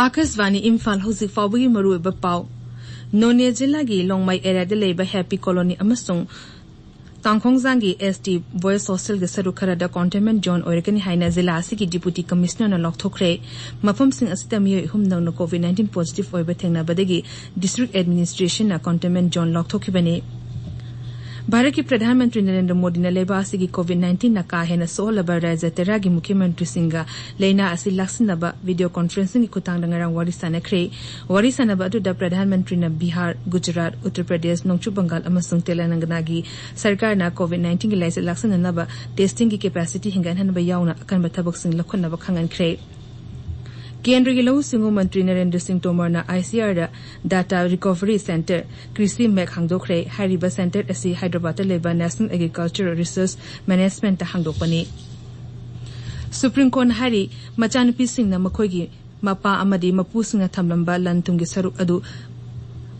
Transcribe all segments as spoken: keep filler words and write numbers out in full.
ꯑꯥꯀꯥꯁꯕꯥꯅꯤ ꯏꯝꯐꯥꯜ꯫ ꯍꯧꯖꯤꯛ ꯐꯥꯎꯕꯒꯤ ꯃꯔꯨꯑꯣꯏꯕ ꯄꯥꯎ꯫ ꯅꯣꯅꯦ ꯖꯤꯂꯥꯒꯤ ꯂꯣꯡꯃꯥꯏ ꯑꯦꯔꯤꯌꯥꯗ ꯂꯩꯕ ꯍꯦꯄꯤ ꯀꯣꯂꯣꯅꯤ ꯑꯃꯁꯨꯡ ꯇꯥꯡꯈꯣꯡꯖꯥꯡꯒꯤ ꯑꯦꯁ ꯇꯤ ꯕꯣꯏꯁ ꯍꯣꯁꯇꯦꯜꯒꯤ ꯁꯔꯨꯛ ꯈꯔꯗ ꯀꯣꯟꯇꯦꯟꯃꯦꯟ ꯖꯣꯟ ꯑꯣꯏꯔꯒꯅꯤ ꯍꯥꯏꯅ ꯖꯤꯂꯥ ꯑꯁꯤꯒꯤ ꯗꯤꯄꯨꯇꯤ ꯀꯃꯤꯁꯅꯔꯅ ꯂꯥꯎꯊꯣꯛꯈ꯭ꯔꯦ꯫ ꯃꯐꯝꯁꯤꯡ ꯑꯁꯤꯗ ꯃꯤꯑꯣꯏ ꯑꯍꯨꯝ ꯅꯧꯅ ꯀꯣꯚꯤꯗ ꯅꯥꯏꯟꯇꯤꯟ ꯄꯣꯖꯤꯇꯤꯚ ꯑꯣꯏꯕ ꯊꯦꯡꯅꯕꯗꯒꯤ ꯗꯤꯁꯇ꯭ꯔꯤꯛ ꯑꯦꯗꯃꯤꯅꯤꯁꯇ꯭ꯔꯦꯁꯟꯅ ꯀꯣꯟꯇꯦꯟꯃꯦꯟ ꯖꯣꯟ ꯂꯥꯎꯊꯣꯛꯈꯤꯕꯅꯤ꯫ ꯚꯥꯔꯠꯀꯤ ꯄ꯭ꯔꯙꯥꯟ ꯃꯟꯇ꯭ꯔꯤ ꯅꯔꯦꯟꯗ꯭ꯔ ꯃꯣꯗꯤꯅ ꯂꯩꯕꯥꯛ ꯑꯁꯤꯒꯤ ꯀꯣꯚꯤꯗ ꯅꯥꯏꯟꯇꯤꯟꯅ ꯀꯥ ꯍꯦꯟꯅ ꯁꯣꯛꯍꯜꯂꯕ ꯔꯥꯖ꯭ꯌ ꯇꯔꯥꯒꯤ ꯃꯨꯈ꯭ꯌ ꯃꯟꯇ꯭ꯔꯤꯁꯤꯡꯒ ꯂꯥꯏꯅꯥ ꯑꯁꯤ ꯂꯥꯛꯁꯤꯟꯅꯕ ꯚꯤꯗꯤꯑꯣ ꯀꯣꯟꯐꯔꯦꯟꯁꯤꯡꯒꯤ ꯈꯨꯠꯊꯥꯡꯗ ꯉꯔꯥꯡ ꯋꯥꯔꯤ ꯁꯥꯟꯅꯈ꯭ꯔꯦ꯫ ꯋꯥꯔꯤ ꯁꯥꯟꯅꯕ ꯑꯗꯨꯗ ꯄ꯭ꯔꯙꯥꯟ ꯃꯟꯇ꯭ꯔꯤꯅ ꯕꯤꯍꯥꯔ, ꯒꯨꯖꯔꯥꯠ, ꯎꯠꯇꯔ ꯄ꯭ꯔꯗꯦꯁ, ꯅꯣꯡꯆꯨꯞ ꯕꯪꯒꯥꯜ ꯑꯃꯁꯨꯡ ꯇꯦꯂꯪꯒꯅꯥꯒꯤ ꯁꯔꯀꯥꯔꯅ ꯀꯣꯚꯤꯗ ꯅꯥꯏꯟꯇꯤꯟꯒꯤ ꯂꯥꯏꯆꯠ ꯂꯥꯛꯁꯤꯟꯅꯅꯕ ꯇꯦꯁꯇꯤꯡꯒꯤ ꯀꯦꯄꯥꯁꯤꯇꯤ ꯍꯦꯟꯒꯠꯍꯟꯕ ꯌꯥꯎꯅ ꯑꯀꯟꯕ ꯊꯕꯛꯁꯤꯡ ꯂꯧꯈꯠꯅꯕ ꯈꯪꯍꯟꯈ꯭ꯔꯦ꯫ ꯀꯦꯟꯗ꯭ꯔꯒꯤ ꯂꯧꯎ ꯁꯤꯡꯎ ꯃꯟꯇ꯭ꯔꯤ ꯅꯔꯦꯟꯗ꯭ꯔ ꯁꯤꯡ ꯇꯣꯃꯔꯅ ꯑꯥꯏ ꯁꯤ ꯑꯥꯔꯗ data recovery centre, Krishi Megh ꯍꯥꯡꯗꯣꯛꯈ꯭ꯔꯦ꯫ ꯍꯥꯏꯔꯤꯕ ꯁꯦꯟꯇꯔ ꯑꯁꯤ ꯍꯥꯏꯗ꯭ꯔꯕꯥꯗꯇ ꯂꯩꯕ ꯅꯦꯁꯅꯦꯜ ꯑꯦꯒ꯭ꯔꯤꯀꯜꯆꯔ ꯔꯤꯁꯔꯁ ꯃꯦꯅꯦꯖꯃꯦꯟꯇ ꯍꯥꯡꯗꯣꯛꯄꯅꯤ꯫ ꯁꯨꯄ꯭ꯔꯤꯝ ꯀꯣꯔꯠꯅ ꯍꯥꯏꯔꯤ, ꯃꯆꯥꯅꯨꯄꯤꯁꯤꯡꯅ ꯃꯈꯣꯏꯒꯤ ꯃꯄꯥ ꯑꯃꯗꯤ ꯃꯄꯨꯁꯤꯡꯅ ꯊꯝꯂꯝꯕ ꯂꯟ ꯊꯨꯝꯒꯤ ꯁꯔꯨꯛ ꯑꯗꯨ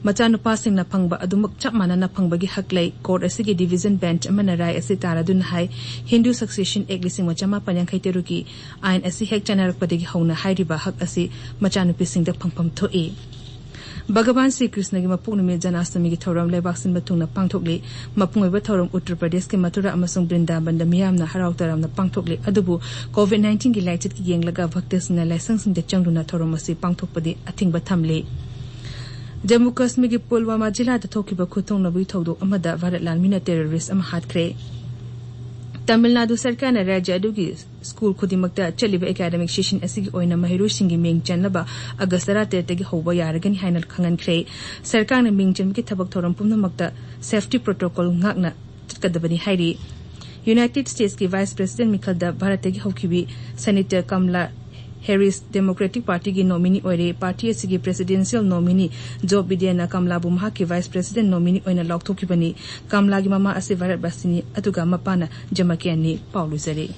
ꯃꯆꯥꯅꯨꯄꯥꯁꯤꯡꯅ ꯐꯪꯕ ꯑꯗꯨꯃꯛ ꯆꯞ ꯃꯥꯟꯅꯅ ꯐꯪꯕꯒꯤ ꯍꯛ ꯂꯩ꯫ ꯀꯣꯔꯠ ꯑꯁꯤꯒꯤ ꯗꯤꯚꯤꯖꯟ ꯕꯦꯟꯆ ꯑꯃꯅ ꯔꯥꯏ ꯑꯁꯤ ꯇꯥꯔꯗꯨꯅ ꯍꯥꯏ, ꯍꯤꯟꯗꯨ ꯁꯛꯁꯦꯁꯟ ꯑꯦꯛ ꯂꯤꯁꯤꯡ ꯑꯃ ꯆꯃꯥꯄꯟ ꯌꯥꯡꯈꯩ ꯇꯔꯨꯛꯀꯤ ꯑꯥꯏꯟ ꯑꯁꯤ ꯍꯦꯛ ꯆꯠꯅꯔꯛꯄꯗꯒꯤ ꯍꯧꯅ ꯍꯥꯏꯔꯤꯕ ꯍꯛ ꯑꯁꯤ ꯃꯆꯥꯅꯨꯄꯤꯁꯤꯡꯗ ꯐꯪꯐꯝ ꯊꯣꯛꯏ꯫ ꯚꯒꯋꯥꯟ ꯁ꯭ꯔꯤ ꯀ꯭ꯔꯤꯁꯅꯒꯤ ꯃꯄꯣꯛ ꯅꯨꯃꯤꯠ ꯖꯅꯥꯁꯇꯃꯤꯒꯤ ꯊꯧꯔꯝ ꯂꯩꯕꯥꯛ ꯁꯤꯟꯕ ꯊꯨꯡꯅ ꯄꯥꯡꯊꯣꯛꯂꯤ꯫ ꯃꯄꯨꯡ ꯑꯣꯏꯕ ꯊꯧꯔꯝ ꯎꯠꯇꯔ ꯄ꯭ꯔꯗꯦꯁꯀꯤ ꯃꯊꯨꯔꯥ ꯑꯃꯁꯨꯡ ꯕ꯭ꯔꯤꯟꯗꯥꯕꯟꯗ ꯃꯤꯌꯥꯝꯅ ꯍꯔꯥꯎ ꯇꯔꯥꯝꯅ ꯄꯥꯡꯊꯣꯛꯂꯤ꯫ ꯑꯗꯨꯕꯨ ꯀꯣꯚꯤꯗ ꯅꯥꯏꯟꯇꯤꯟꯒꯤ ꯂꯥꯏꯆꯠꯀꯤ ꯌꯦꯡꯂꯒ ꯚꯛꯇꯁꯤꯡꯅ ꯂꯥꯏꯁꯪꯁꯤꯡꯗ ꯆꯪꯗꯨꯅ ꯊꯧꯔꯝ ꯑꯁꯤ ꯄꯥꯡꯊꯣꯛꯄꯗꯤ ꯑꯊꯤꯡꯕ ꯊꯝꯂꯤ꯫ ꯖꯝꯃꯨ ꯀꯥꯁꯃꯤꯔꯒꯤ ꯄꯨꯜꯋꯥꯃꯥ ꯖꯤꯂꯥꯗ ꯊꯣꯛꯈꯤꯕ ꯈꯨꯠꯊꯣꯛꯅꯕꯒꯤ ꯊꯧꯗꯣꯛ ꯑꯃꯗ ꯚꯥꯔꯠ ꯂꯥꯟꯃꯤꯅ ꯇꯦꯔꯣꯔꯤꯁ꯭ꯠ ꯑꯃ ꯍꯥꯠꯈ꯭ꯔꯦ꯫ ꯇꯥꯃꯤꯜ ꯅꯥꯗꯨ ꯁꯔꯀꯥꯔꯅ ꯔꯥꯖ꯭ꯌ ꯑꯗꯨꯒꯤ ꯁ꯭ꯀꯨꯜ ꯈꯨꯗꯤꯡꯃꯛꯇ ꯆꯠꯂꯤꯕ ꯑꯦꯀꯥꯗꯃꯤꯛ ꯁꯦꯁꯟ ꯑꯁꯤꯒꯤ ꯑꯣꯏꯅ ꯃꯍꯩꯔꯣꯏꯁꯤꯡꯒꯤ ꯃꯤꯡ ꯆꯟꯅꯕ ꯑꯥꯒꯁ꯭ꯠ ꯇꯔꯥꯇꯔꯦꯠꯇꯒꯤ ꯍꯧꯕ ꯌꯥꯔꯒꯅꯤ ꯍꯥꯏꯅ ꯈꯪꯍꯟꯈ꯭ꯔꯦ꯫ ꯁꯔꯀꯥꯔꯅ ꯃꯤꯡ ꯆꯟꯕꯒꯤ ꯊꯕꯛ ꯊꯧꯔꯝ ꯄꯨꯝꯅꯃꯛꯇ ꯁꯦꯐꯇꯤ ꯄ꯭ꯔꯣꯇꯣꯀꯣꯜ ꯉꯥꯛꯅ ꯆꯠꯀꯗꯕꯅꯤ ꯍꯥꯏꯔꯤ꯫ ꯌꯨꯅꯥꯏꯇꯦꯗ ꯁ꯭ꯇꯦꯠꯁꯀꯤ ꯚꯥꯏꯁ ꯄ꯭ꯔꯦꯁꯤꯗꯦꯟꯠ ꯃꯤꯈꯜꯗ ꯚꯥꯔꯠꯇꯒꯤ ꯍꯧꯈꯤꯕꯤ ꯁꯦꯅꯦꯇꯔ ꯀꯝꯂꯥ ꯍꯦꯔꯤꯁ ꯗꯦꯃꯣꯀ꯭ꯔꯦꯇꯤꯛ ꯄꯥꯔꯇꯤꯒꯤ ꯅꯣꯃꯤꯅꯤ ꯑꯣꯏꯔꯦ꯫ ꯄꯥꯔꯇꯤ ꯑꯁꯤꯒꯤ ꯄ꯭ꯔꯦꯁꯤꯗꯦꯟꯁꯤꯌꯦꯜ ꯅꯣꯃꯤꯅꯤ ꯖꯣꯕ ꯕꯤꯗꯦꯟꯅ ꯀꯝꯂꯥꯕꯨ ꯃꯍꯥꯛꯀꯤ ꯚꯥꯏꯁ ꯄ꯭ꯔꯦꯁꯤꯗꯦꯟꯠ ꯅꯣꯃꯤꯅꯤ ꯑꯣꯏꯅ ꯂꯥꯎꯊꯣꯛꯈꯤꯕꯅꯤ꯫ ꯀꯝꯂꯥꯒꯤ ꯃꯃꯥ ꯑꯁꯤ ꯚꯥꯔꯠ ꯚꯥꯁꯤꯅꯤ, ꯑꯗꯨꯒ ꯃꯄꯥꯅ ꯖꯃꯀꯤꯌꯥꯟꯅꯤ꯫ ꯄꯥꯎ ꯂꯣꯏꯖꯔꯦ꯫